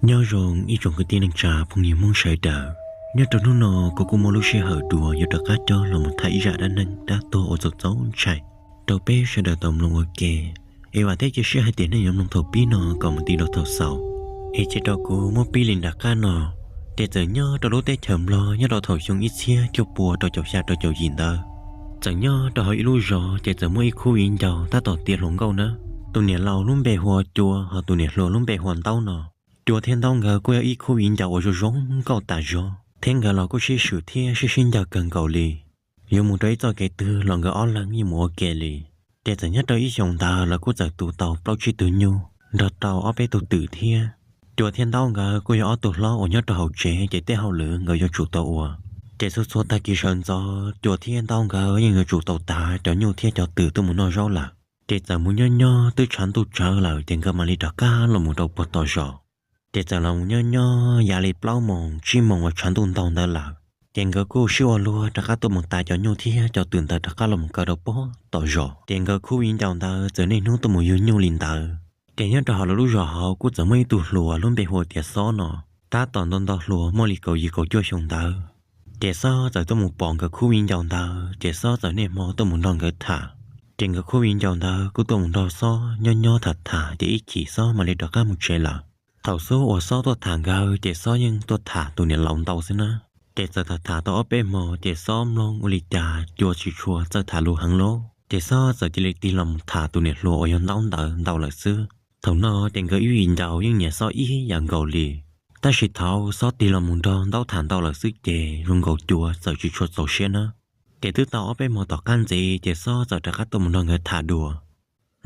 Nyob zoo ib tsoom kwv tij neej tsa phooj ywg Hmoob sawv daws, nyob rau hnub no kuv kuj muaj lub sij hawm dua yuav rov qab coj los mus tham ib zaj dab neeg dab tuag uas txaus txaus ntshai rau peb sawv daws tau mloog ua ke. Es vam thiab cia siab hais tias nej yuav mloog thaum pib no kom mus ti rau thaum xaus. Es cia rau kuv muab pib li nram qab no. Ces txawm nyob rau lub teb chaws Nplog nyob rau thaum xyoo ib txhiab cuaj pua rau caum xya rau caum yim ntawd, txawm nyob rau hauv ib lub zos ces txawm muaj ib khub viv ncaus tab tom tiav hluas nkauj nawb. Tus niam laus lub npe hu ua Cua, ho tus niam hluas lub npe hu ua Ntaub no. Cua thiab Ntaub nkawd kuj yog ib khub viv ncaus uas zoo zoo nkauj tas zog, thiab nkawd los kuj sib swm thiab sib sib ncaws kawg nkaus li. Yuav mus rau ib txoj kev twg los nkawd ob leeg yeej mus ua ke li. Ces txawm nyob rau ib xyoos ntawd lawv kuj txawm tu tau plaub tsib tug nyuj nrog rau ob peb tug twm thiab. Cua thiab Ntaub nkawd kuj yog ob tug hlob uas nyob rau hauv tsev ces tej hauj lwm nkawd yuav tsum tau ua. Ces txhua txhua tag kis sawv ntxov Cua thiab Ntaub nkawd yeej yuav tsum tau tav cov nyuj thiab cov twm tuaj mus noj zaub lawm. Ces txawm mus nyob nyob twb tshav ntuj tsawv lawm ces nkawd mam li rov qab los mus rau puag tom zos. Ces txawm los mus nyob nyob yav li plaub moos tsib moos uas tshav ntuj ntaug ntawd lawm, ces nkawd kuj sib ua luag rov qab tuaj mus tav cov nyuj thiab cov twm ntawd rov qab los mus kaw rau puag tom zos. Ces nkawd khub viv ncaus ntawd txawm niaj hnub tuaj mus yug nyuj li ntawd. Ces nyob rau hauv lawv lub zos hauv kuj txawm muaj ib tug hluas lub npe hu ua tias Xob no. Tab tom ntau ntau hluas muaj li kaum yim kaum cuaj xyoo ntawd, ces Xob txawm tuaj mus pom nkawd khub viv ncaus ntawd ces Xob txawm niaj hmo tuaj mus nrog nkawd tham. Ces nkawd khub viv ncaus ntawd kuj tuaj mus nrog Xob nyob nyob tham tham ces ib chim Xob mam li rov qab mus tsev lawm. Thaum xub uas Xob tuaj tham nkawd ces Xob yeej tuaj tham tus niam laus ntau xwb na. Ces txawm tham tham tau ob peb hmo ces Xob mloog ua li cas Cua tsis tshua txawj tham lus heev lauj, ces Xob txawm cia li tig los mus tham tus niam hluas uas yog Ntaub ntawd ntau lawm xwb. Thaum no ces nkawd ib viv ncaus yeej nyiam Xob ib yam nkaus li. Tab sis thaum Xob tig los mus nrog Ntaub tham ntau lawm xwb ces zoo nkaus Cua txawm tsis tshua txaus siab na. Ces twb tau ob peb hmo tom qab ntxiv ces Xob txawm rov qab tuaj mus nrog nkawd tham dua.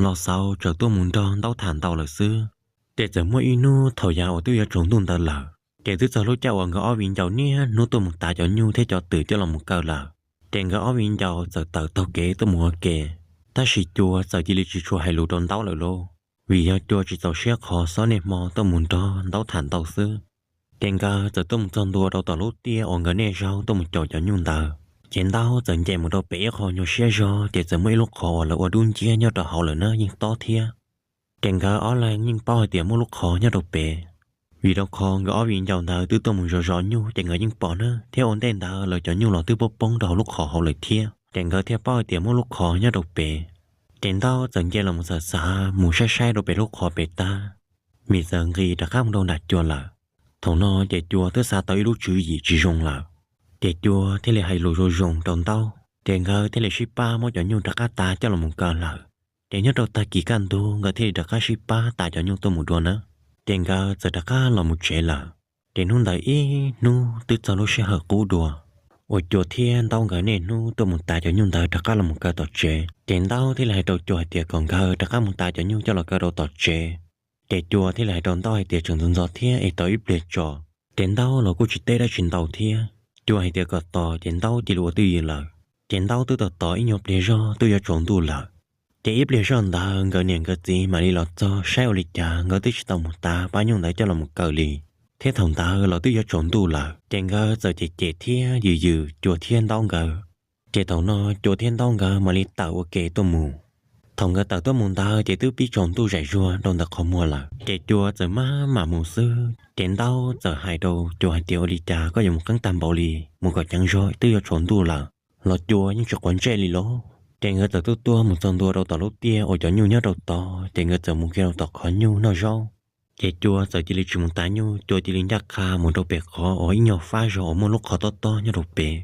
Los xaus txawm tuaj mus nrog Ntaub tham ntau lawm xwb. Ces txawm muaj ib hnub thaum yav uas twb yuav tsaus ntuj ntawd lawm, ces twb txog lub caij uas nkawd ob viv ncaus niaj hnub tuaj mus tav cov nyuj thiab cov twm coj los mus kaw lawm. Ces nkawd ob viv ncaus txawm tawm taug kev tuaj mus ua ke, tab sis Cua txawm cia li tsis tshua hais lus rau Ntaub lawm lauj, vim yog Cua tsis txaus siab qhov Xob niaj hmo tuaj mus nrog Ntaub tham ntau xwb. Ces nkawd txawm tuaj mus txog ntua rau tom lub tiaj uas nkawd niaj zaus tuaj mus caum cov nyuj ntawd. Ces Ntaub txawm nce mus rau pem ib qho nyuag siab zog ces txawm muaj ib lub qhov uas lawv ua dub nciab nyob rau hauv lawm na yeej tob thiab. Ces nkawd ob leeg yeej paub hais tias muaj lub qhov nyob rau pem, vim rau qhov nkawd ob viv ncaus ntawd twb tuaj mus zov zov nyuj ces nkawd yeej pom na thiab ua ntej ntawd lawv cov nyuj los twb poob poob rau hauv lub qhov hauv lawm thiab. Ces nkawd thiaj paub hais tias muaj lub qhov nyob rau pem. Ces Ntaub txawm nce los mus xav xav mus saib saib rau pem lub qhov pem tag, Mim txawm nqis rov qab mus rau nram Cua lawm. Thaum no ces Cua twb xav tau ib lub tswv yim tsis zoo lawm, ces Cua thiaj li hais lus zoo zoo rau Ntaub, ces nkawd thiaj li sib pab muab cov nyuj rov qab tav coj los mus kaw lawm. Ces nyob rau tag kis kaj ntug nkawd thiaj li rov qab sib pab tav cov nyuj tuaj mus dua na. Ces nkawd txawm rov qab los mus tsev lawm. Ces hnub ntawd ib hnub twb txog lub sij hawm qub dua, uas Cua thiab Ntaub nkawd niaj hnub tuaj mus tav cov nyuj ntawd rov qab los mus kaw tom tsev. Ces Ntaub thiaj li hais rau Cua hais tias kom nkawd rov qab mus tav cov nyuj coj los kaw rau tom tsev. Ces Cua thiaj li hais rau Ntaub hais tias tseem ntxov ntxov thiab es tos ib pliag tso. Ces Ntaub los kuj tsis teb dab tsi ntau thiab, Cua hais tias kom tos ces Ntaub cia li ua twj ywm lawm. Ces Ntaub twb tos tos ib nyuag pliag zog twb yuav tsaus ntuj lawm. Ces ib pliag zog ntawd nkawd niam nkawd txiv mam li los txog saib ua li cas nkawd twb tsis tau mus tav pab nyuj ntawd coj los mus kaw li, thiab thaum ntawd los twb yuav tsaus ntuj lawm. Ces nkawd txawm cem cem thiab yws yws Cua thiab Ntaub nkawd. Ces thaum no Cua thiab Ntaub nkawd mam li tawm ua ke tuaj mus. Thaum nkawd tawm tuaj mus ntawd ces twb pib tsaus ntuj zaim zuag rau ntawm qhov muag lawm. Ces Cua txawm maj mam mus xwb, ces Ntaub txawm hais rau Cua hais tias ua li cas koj yuav mus qeeb tag npaum li, mus kom ceev zog twb yuav tsaus ntuj lawm, los Cua yeej tsis quav ntsej li lauj. Ces nkawd txawm tuaj tuaj mus txog ntua rau tom lub tiaj uas cov nyuj nyob rau tod, ces nkawd txawm mus kiag rau tom qhov nyuj noj zaub. Ces Cua txawm cia li tsis mus tav nyuj, Cua cia li ncaj qha mus rau pem qhov uas ib nyuag fab zog uas muaj lub qhov tob tob nyob rau pem.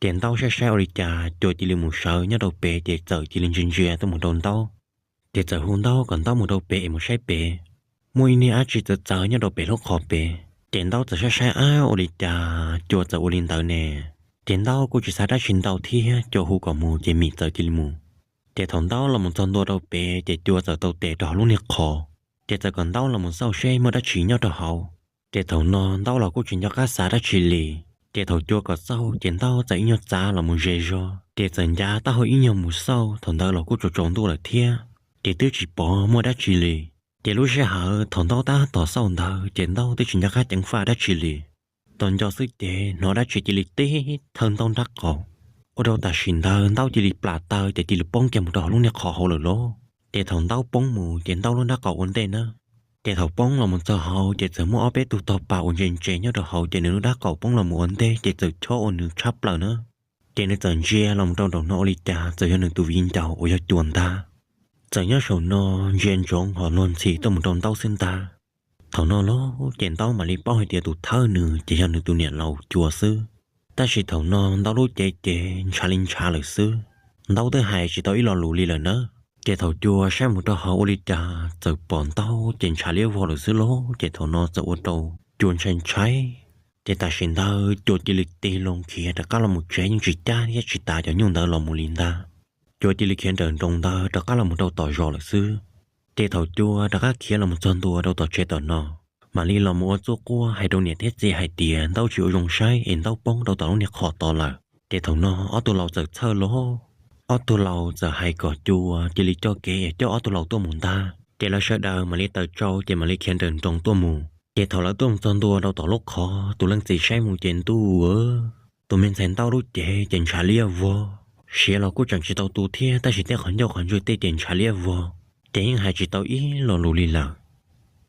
Ces Ntaub saib saib ua li cas Cua cia li mus sawv nyob rau pem ces txawm cia li ntsia ntsia tuaj mus rau Ntaub. Ces txawm hu Ntaub kom Ntaub mus rau pem es mus saib pem, muaj ib niag dab tsi txawv txawv nyob rau pem lub qhov pem. Ces Ntaub txawm saib saib ab ua li cas Cua txawm ua li ntawd ne. Ces Ntaub kuj tsis xav dab tsi ntau thiab, Cua hu kom mus ces Mim txawm cia li mus. Ces thaum Ntaub los mus txog ntua rau pem ces Cua txawm tau tes rau hauv lub niag qhov, ces txawm kom Ntaub los mus xauj seb muaj dab tsi nyob rau hauv. Ces thaum no Ntaub los kuj tsis nco qab xav dab tsi li. Ces thaum Cua kom xauj ces Ntaub txawm ib nyuag txav los mus ze zog, ces txawm ncav taub hau ib nyuag mus xauj, thaum ntawd los kuj tsaus tsaus ntuj lawm thiab, ces twb tsis pom muaj dab tsi li. Ces lub sij hawm thaum Ntaub tab tom xauj ntawd ces Ntaub twb tsis nco qab ceev faj dab tsi li. Tos nco xwb ces hnov dab tsi cia li tib thawj Ntaub nrab qaum, ua rau tam sim ntawd Ntaub cia li plam taw ces cia li poob kiag mus rau hauv lub niag qhov hauv lawm lauj. Ces thaum Ntaub poob mus ces Ntaub lub nrab qaum ua ntej na, Ces thaum poob los mus txog hauv ces txawm muaj ob peb tug tog pas uas ntse ntse nyob rau hauv, ces nws lub dab qaum poob los mus ua ntej ces txawm chob ua nws tshab plaws na. Ces nws txawm ntsia los mus rau nraum no ua li cas txawm yog nws tus viv ncaus uas yog Cua ntag. Txawm nyob saum no ntsia ntsoov hos luag ntxhi tuaj mus rau Ntaub xwb ntag. Thaum no los ces Ntaub mam li paub hais tias tus thawj nws ces yog nws tus niam laus Cua xwb. Tab sis thaum no Ntaub lub cev ces ntshav li ntshav lawm xwb. Ntaub twb hais tsis tau ib lo lus li lawm na. Ces thaum Cua saib mus rau hauv ua li cas txawm pom Ntaub ces ntshav liab vog lawm xwb lauj. Ces thaum no txawm ua rau Cua ntshai ntshai. Ces tam sim ntawd Cua cia li tig loo khiav rov qab los mus tsev, yeej tsis cab thiab tsis tav cov nyuj ntawd los mus li ntag. Cua cia li khiav nrawm nroos ntawd rov qab los mus rau tom zos lawm xwb. Ces thaum Cua rov qab khiav los mus txog ntua rau tom tsev tom no, mam li los mus ua txuj quaj hais rau niam thiab txiv hais tias Ntaub tsis ua zoo saib es Ntaub poob rau tom lub niag qhov tod lawm. Ces thaum no ob tug laus txawm txhawj los, ob tug laus txawm hais kom Cua cia li coj kev es coj ob tug laus tuaj mus ntag. Ces lawv sawv daws mam li tawm tsau ces mam li khiav nrawm nroos tuaj mus. Ces thaum lawv tuaj mus txog ntua rau tom lub qhov, tus leej txiv saib mus ces ntuj, tus me ntxhais Ntaub lub cev ces ntshav liab vog, siav los kuj tseem tsis tau tu thiab, tab sis tej qhov ncauj qhov ntswg tej ces ntshav liab vog, ces yeej hais tsis tau ib lo lus li lawm.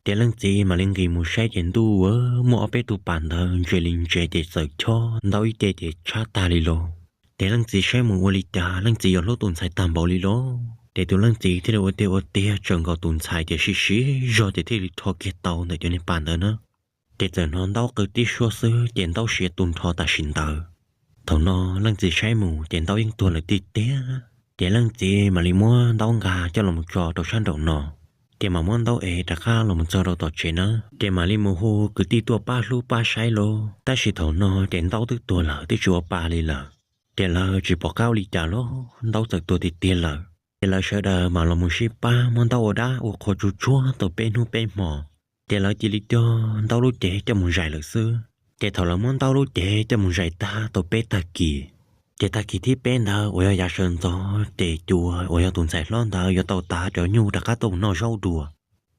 Ces leej txiv mam li nqis mus saib ces ntuj, muaj ob peb tug pas ntawd ntse li ntse ces txawm chob Ntaub ib ce ces tshab tag li lauj. Ces leej txiv saib mus ua li cas leej txiv yuav hlub tus ntxhais tag npaum li lauj. Ces tus leej txiv thiaj li ua tiag ua tiag tsawv nkaus tus ntxhais ces sib sib zog ces thiaj li rho kiag tau ntawm cov niag pas ntawd na. Ces txawm hnov Ntaub qw tib suab xwb ces Ntaub siav tu nrho tam sim ntawd. Thaum no leej txiv saib mus ces Ntaub yeej tuag lawm tiag tiag. Ces leej txiv mam li muab Ntaub nqa coj los mus tso rau sab nraum no, ces mam muab Ntaub ev rov qab los mus txog rau tom tsev na. Ces mam li mus hu kwv tij tuaj pab hlub pab saib lauj. Tab sis thaum no ces Ntaub twb tuag lawm twb tsis ua pa li lawm. Ces lawv tsis pom qab ua li cas lauj, Ntaub txawm tuag tiag tiag lawm. Ces lawv sawv daws mam los mus sib pab muab Ntaub ua dab ua qhua tsuj tsuag tau peb hnub peb hmo. Ces lawv cia li coj Ntaub lub cev coj mus zais lawm xwb. Ces thaum lawv muab Ntaub lub cev coj mus zais tag tau peb tag kis, ces tag kis thib peb ntawd uas yog yav sawv ntxov ces Cua uas yog tus ntxhais hlob ntawd yuav tau tav cov nyuj rov qab tuaj mus noj zaub dua.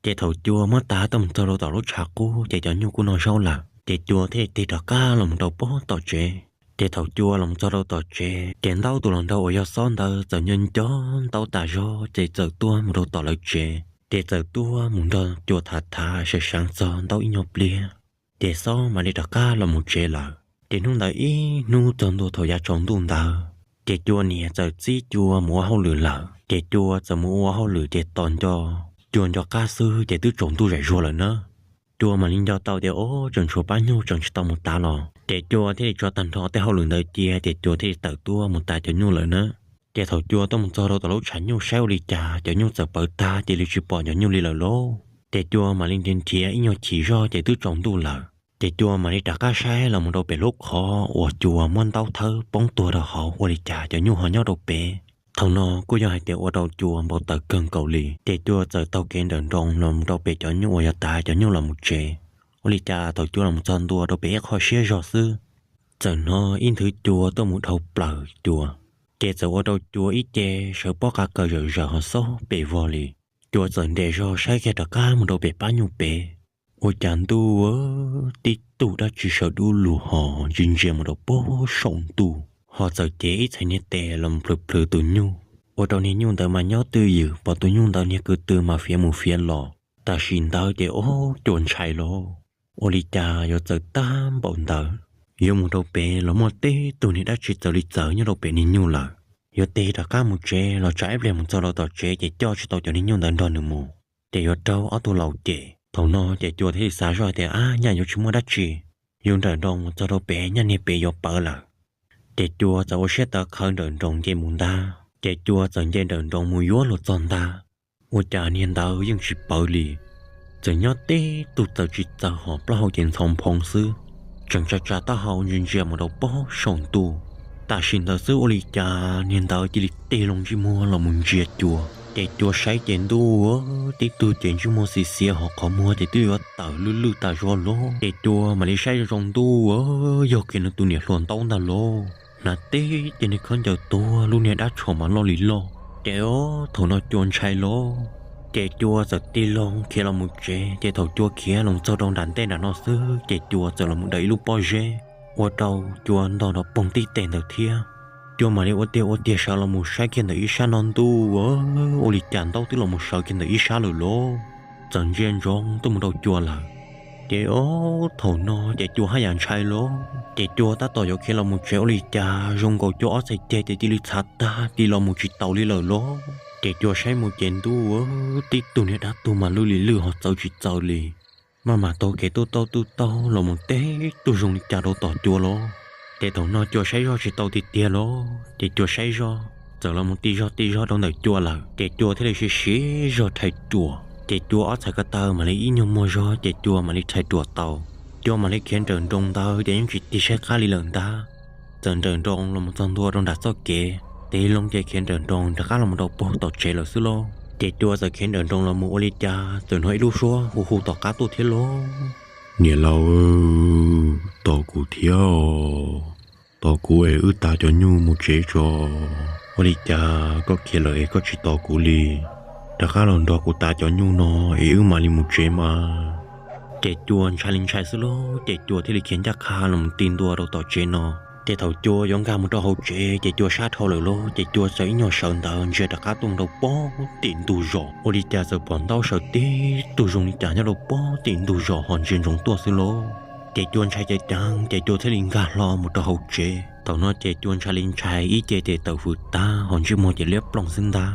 Ces thaum Cua muab tav tuaj mus txog rau tom lub tshav qub ces cov nyuj kuj noj zaub lawm, ces Cua thiaj li tig rov qab los mus rau pem tom tsev. Ces thaum Cua los mus txog rau tom tsev ces Ntaub tus hluas nraug uas yog Xob ntawd txawm nco nco Ntaub tas zog ces txawm tuaj mus rau tom lawv tsev, ces txawm tuaj mus nrog Cua tham tham sawv seev txog Ntaub ib nyuag pliag. Ces Xob mam li rov qab los mus tsev lawm. Ces hnub ntawd ib hnub txog ntua thaum yav tsaus ntuj ntawd ces Cua niam txawm txib Cua mus ua hauj lwm lawm, ces Cua txawm mus ua hauj lwm ces tos nco Cua nco qab xwb ces twb tsaus ntuj zais zuag lawm na. Cua mam li nco tau tias o, tseem tshuav pab nyuj tseem tsis tau mus tav los, ces Cua thiaj li tso tag nrho tej hauj lwm ntawd cia ces Cua thiaj li tawm tuaj mus tav cov nyuj lawm na. Ces thaum Cua tuaj mus txog rau tom lub tshav nyuj saib ua li cas cov nyuj txawm pawv tag cia li tsis pom cov nyuj li lawm lauj. Ces Cua mam li nrhiav nrhiav ib nyuag chim zog ces twb tsaus ntuj lawm. Ces Cua mam li rov qab saib los mus rau pem lub qhov uas Cua muab Ntaub thawb poob tuag rau hauv ua li cas cov nyuj ho nyob rau pem. Thaum no kuj yog hais tias ua rau Cua npau taws kawg nkaus li, ces Cua txawm taug kev nrawm nroos los mus rau pem cov nyuj uas yog tav cov nyuj los mus tsev. Ua li cas thaum Cua los mus txog ntua rau pem ib qho siab zog xwb, txawm hnov ib nthwv cua tuaj mus dhau plaws Cua. Ces txawm ua rau Cua ib ce sawv pob qa kaws zawm zawm ho xob pes vog li. Cua txawm nres zog saib kiag rov qab mus rau pem pab nyuj pem, ua cas ntuj, tib tug dab tsi sawv dub lug ho ntsia ntsia mus rau pem saum ntuj, ho txawm cev ib txhais niag tes los plhws plhws tus nyuj, ua rau niag nyuj ntawd mas nyob twj ywm, pom tus nyuj ntawd niag ko tw mas fiav mus fiav los. Tam sim ntawd ces o, Cua ntshai lauj, ua li cas yuav txawm tag npaum ntawd, yuav mus rau pem los muaj tib tug niag dab tsi txawv li txawv nyob rau pem niag nyuj lawm. Yuav tig rov qab mus tsev los tsam ib pliag mus txog rau tom tsev ces coj tsis tau cov niag nyuj ntawd nrog nws mus, ces yuav raug ob tug laus cem. Thaum no ces Cua thiaj li xav zoj tias ab, nyaj yuav tsis muaj dab tsi, yus nrawm nroos mus txog rau pem nyaj niag pem yuav pawv lawm. Ces Cua txawm ua siab tawv qhawv nrawm nroos nce mus ntag, ces Cua txawm nce nrawm nroos mus yuav luag txog ntag. Ua cas niag ntawd yeej tsis pawv li, txawm nyob tib tug txawv tsis txawv ho plaub hau ces ntxhov nphoo xwb, tseem tsa tsa taub hau ntsia ntsia mus rau pem saum ntuj. Tam sim ntawd xwb ua li cas niag ntawd cia li tig loo ntsej muag los mus ntsia Cua, ces Cua saib ces ntuj, tib tug ces ntsej muag xiv xiav ho qhov muag ces twb yuav tawm lwj lwj tas zog lauj. Ces Cua mam li saib zoo zoo ntuj, yog kiag nws tus niam hluas Ntaub ntag lauj. Hnav tib ce niag khaub ncaws tuag lub niag dab tsho mas loj li loj. Ces o, thaum no Cua ntshai lauj, ces Cua txawm tig loo khiav los mus tsev. Ces thaum Cua khiav los txog rau nram ntej nram no xwb ces Cua txawm los mus daws ib lub pob zeb, ua rau Cua ntog nrov poog tib teg ntawd thiab. Cua mam li ua tiag ua tiag sawv los mus saib kiag ntawm ib sab no ntuj, ua li cas Ntaub twb los mus sawv kiag ntawm ib sab lawm lauj. txawm ntsia ntsoov tuaj mus rau Cua lawm. Ces ob thaum no ces Cua haj yam ntshai lawm, ces Cua tab tom yuav khiav los mus tsev ua li cas zoo nkaus Cua ob txhais ceg ces cia li txhav tag cia li los mus tsis taus li lawm lauj. Ces Cua saib mus ces ntuj, tib tug niag dab tuag mas lwj li lwj ho txawv tsis txawv li. Maj mam taug kev tuj tauj tuj tauj los mus teb tuj zoo li cas rau tom Cua lawm. Ces thaum no Cua saib zoj tsis tau tiag tiag lawm ces Cua saib zoj txawm los mus ti zog ti zog rau ntawm Cua lawm ces Cua thiaj li siv siv zog rhais ruam ces Cua ob txhais ko taw mam li ib nyuag muag zog ces Cua mam li rhais ruam tau. Cua mam li khiav nrawm nroos ntawd ces yeej tsis tig saib qab li lawm ntag. Txawm nrawm nroos los mus txog ntua rau nram txoj kev, tes loo ces khiav nrawm nroos rov qab los mus rau puag tom tsev lawm xwb lauj. Ces Cua txawm khiav nrawm nroos los mus ua li cas txawm hnov ib lub suab hu hu tom qab tuaj thiab lauj: Niam laus, tos kuv thiab os. Tos kuv es wb tav cov nyuj mus tsev tso. Ua li cas koj khiav lawm es koj tsis tos kuv li? Rov qab los nrog kuv tav cov nyuj no es wb mam li mus tsev mas. Ces Cua ntshai li ntshai xwb lauj ces Cua thiaj li khiav ncaj qha los mus ti ntua rau tom tsev no. Ces thaum Cua yuav nkag mus rau hauv tsev ces Cua sab dhau lawm lauj ces Cua txawm ib nyuag sawv ntawd ntsia rov qab tuaj mus rau pob tim ntug zos ua li cas txawm pom ntaub sawv tib tug zoo li cas nyob rau pob tim ntug zos ho ntsia ntsoov tuaj xwb lauj. Ces Cua ntshai ceev ceev ces Cua thiaj li nkag hlo mus rau hauv tsev. Thaum no ces Cua ntshai li ntshai ib ce ces tawm fws tag ho ntsej muag ces liab ploog xwb ntag,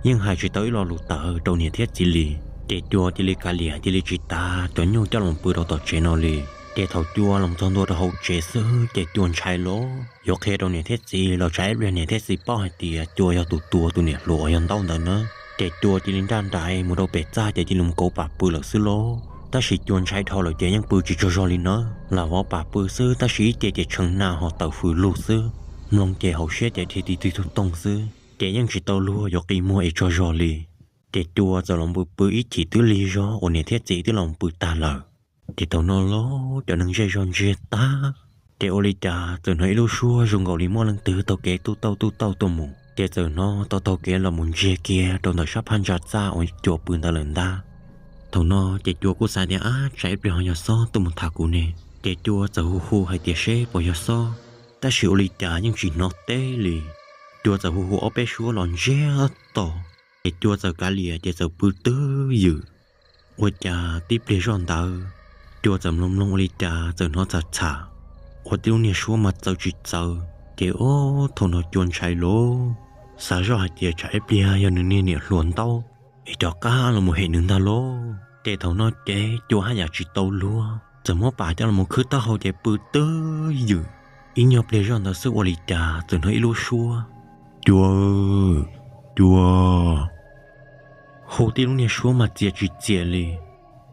yeej hais tsis tau ib lo lus tawv rau niam thiab txiv li. Ces Cua cia li kav liam cia li tsis tav cov nyuj coj los pw rau tom tsev no li. Ces thaum Cua los txog ntua rau hauv tsev xwb ces Cua ntshai lawm, yuav qhia rau niam thiab txiv los tsam ib pliag niam thiab txiv paub hais tias Cua yog tus tua tus niam hluas uas yog ntaub ntawd na. Ces Cua cia li nraj nraiv mus rau pem txaj ces cia li mus kauv pam pw lawm xwb lauj. Tab sis Cua ntshai dhau lawm ces yeej pw tsis tsaug zog li na, lam vov pam pw xwb tab sis ib ce ces tshee na ho tawm fws lug xwb, mloog ces hauv siab ces dhia ti ti tug toog xwb ces yeej tsis tau luag yuav qi muag es tsaug zog li. Ces Cua txawm los pw pw ib chim twb lig zog uas niam thiab txiv twb los pw tag lawm. Ces thaum no los cov neeg zej zog ntsiag tag, ces ua li cas txawm hnov ib lub suab zoo nkaus li muaj leej twg taug kev tuj tauj tuj tauj tuaj mus. Ces txawm hnov tau taug kev los mus ntsiag kiag rau ntawm sab phab ntsa txaj uas Cua pw ntawd lawm ntag. Thaum no ces Cua kuj xav tias ab tsam ib pliag ho yog xob tuaj mus tham kuv ne, ces Cua txawm hu hu hais tias seb puas yog xob, tab sis ua li cas yeej tsis hnov teb li. Cua txawm hu hu ob peb suab los ntsiag to, ces Cua txawm kav liam ces txawm pw twb ywm. Ua cas tib pliag zoj ntawd, Cua txawm mloog mloog ua li cas txawm hnov txham txham, ua tib lub niag suab mas txawv tsis txawv. Ces ob thaum no Cua ntshai lawm, xav zoj hais tias tsam ib pliag yog nws niag niam hluas ntaub es rov qab los mus hem nws ntag lauj. Ces thaum no ces Cua haj yam tsis tau luag, txawm muab pam coj los khwb taub hau ces pw twb ywm. Ib nyuag pliag zoj ntawd xwb ua li cas txawm hnov ib lub suab, Cua, Cua, hu tib lub niag suab mas txias tsis txias li.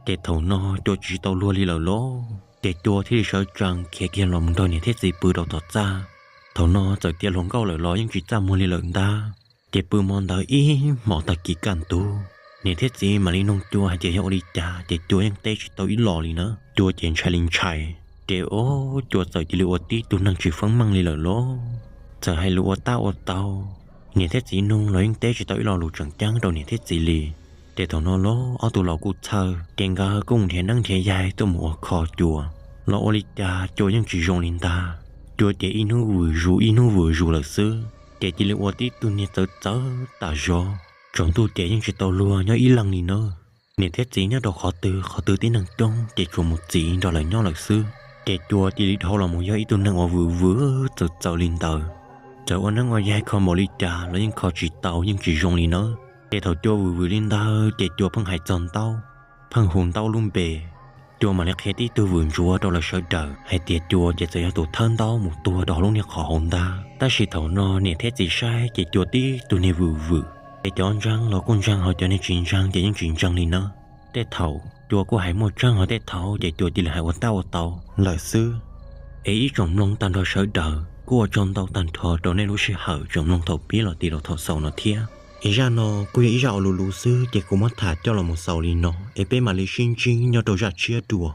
Ces thaum no Cua tsis tau luag li lawm lauj, ces Cua thiaj li sawv tsees khiav kiag los mus nrog niam thiab txiv pw rau tom txaj. Thaum no txawm tias hluas nkauj lawm los yeej tsis txaj muag li lawm ntag. Ces pw hmo ntawd ib hmos tag kis kaj ntug, niam thiab txiv mam li nug Cua hais tias yog ua li cas ces Cua yeej teb tsis tau ib los li na. Cua ces ntshai li ntshai, ces ob Cua txawm cia li ua tib tug neeg tsis feeb meej li lawm lauj, txawm hais lus ua tab ua tau. Niam thiab txiv nug los yeej teb tsis tau ib lo lus tseem ceeb rau niam thiab txiv li. Ces thaum no los ob tug laus kuj txhawj, ces nkawd kuj mus nrhiav neeb nrhiav yaig tuaj mus ua kho Cua, los ua li cas Cua yeej tsis zoo li ntag. Cua ces ib hnub vwm zus ib hnub vwm zus lawm xwb, ces cia li ua tib tug niag txawv txawv tas zog. Tsaus ntuj ces yeej tsis tau luag nyob ib leeg li na. Niam thiab txiv nyob rau qhov twg qhov twg tib neeg coob ces tsuas mus txiv nrog lawv nyob lawm xwb. Ces Cua cia li dhau los mus yog ib tug neeg uas vwm vwm txawv txawv li ntawd. Txawm ua neeb ua yaig kho npaum li cas los yeej kho tsis tau yeej tsis zoo li na. Ces thaum Cua vwm vwm li ntawd ces Cua pheej hais txog ntaub, pheej hu ntaub lub npe. Cua mam li qhia tib tug vwm ntsuav rau lawv sawv daws hais tias Cua ces txawm yog tus thawb ntaub mus tuag rau hauv lub niag qhov hauv ntag. Tab sis thaum no niam thiab txiv saib ces Cua tib tug niag vwm vwm, ces cov ntseeg los kuj ntseeg ho cov niag tsis ntseeg ces yeej tsis ntseeg li na. Tej thaum Cua kuj hais muaj tseeb ho tej thaum ces Cua cia li hais ua tab ua tau lawm xwb. Es ib tsoom mloog tag nrho sawv daws kuj ua tsaug ntau tag nrho rau nej lub sij hawm tsoom mloog thaum pib los ti rau thaum xaus no thiab. Es zaj no kuj yog ib zaj uas luv luv xwb ces kuv muab tham coj los mus xaus li no es peb mam li sib ntsib nyob rau zaj tshiab dua.